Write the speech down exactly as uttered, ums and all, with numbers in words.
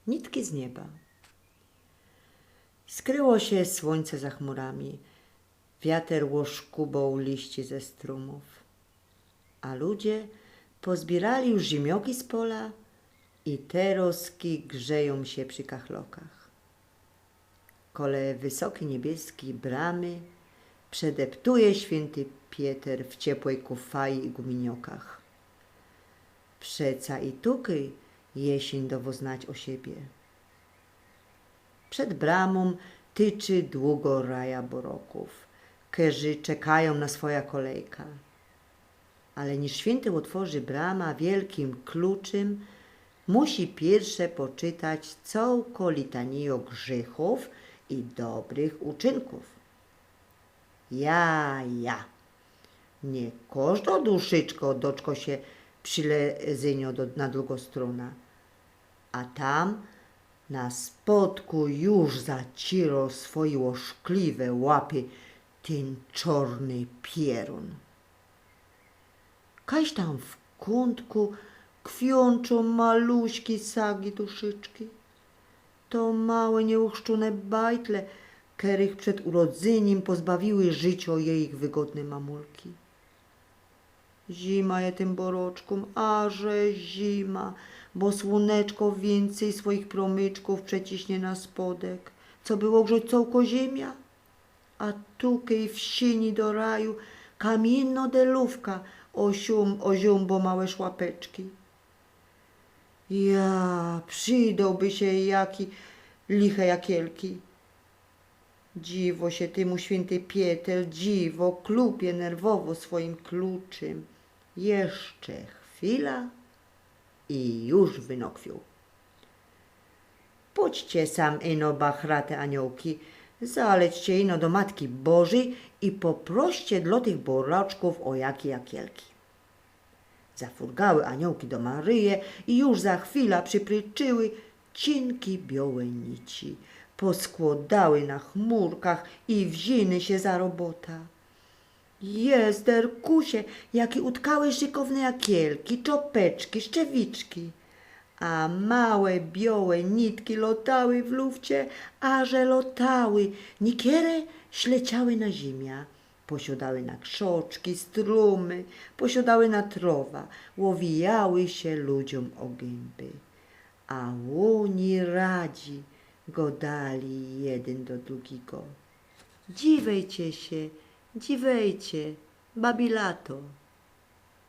Nitki z nieba. Skryło sie słōńce za chmurami, wiater ôszkuboł liście ze strōmōw, a ludzie pozbiyrali już zymioki z pola i terozki grzejōm sie przi kachlokach. Kole wysoki niebieski bramy przedeptuje świynty Pieter w ciepłej kufaji i guminiokach. Przeca i tukyj jesyń dowo znać ô siebie. Przed bramōm tyczy długo raja borokōw, kerzy czekajōm na swoja kolejka. Ale niż świynty ôtworzy brama wielkim kluczym, musi piyrsze poczytać cołko litanijo grzychōw i dobrych uczynkōw. Ja, ja. Niy kożdo duszyczko doczko sie przilezynio do, na drugõ strōna. A tam na spodku już zaciyro swoje ôszkliwe łapy tyn czŏrny pierōn. Kaś tam w kōntku kwiōnczōm maluśki sagi duszyczki. To małe, nieuchrzczōne bajtle, kerych przed urodzyniym pozbawiły życiŏ jejich wygodne mamulki. Zima je tym boroczkōm, a że zima, bo słōneczko wiyncyj swoich promyczkōw przeciśnie na spodek, coby ôgrzŏć cołko ziymia. A tukyj w siyni do raju kamiynnŏ delōwka ôziōm-, ôziōmbŏ małe szłapeczki. Ja, przidołby sie jaki liche jakielki. Dziwo sie tymu świynty Pieter, dziwo, klupie nerwowo swojim kluczym. Jeszcze chwila i już wynokwiōł. Pōdźcie sam ino, bachrate aniołki, zalećcie ino do Matki Bożyj i poproście dlŏ tych boroczkōw ô jaki jakielki. Zafurgały aniołki do Maryje i już za chwila przipryczyły cinki biołe nici. Poskłŏdały na chmurkach i wziyny sie za robota. Jezderkusie, jaki utkały szykowne jakielki, czopeczki, szczewiczki. A małe biołe nitki lŏtały w lufcie, a że lŏtały, niykere śleciały na zymia. Posiadały na krzoczki, strōmy, posiadały na trŏwa, ôwijały sie ludziōm ô gymby. A ôni radzi godali jedyn do drugigo: Dziwejcie sie, dziwejcie, babi lato.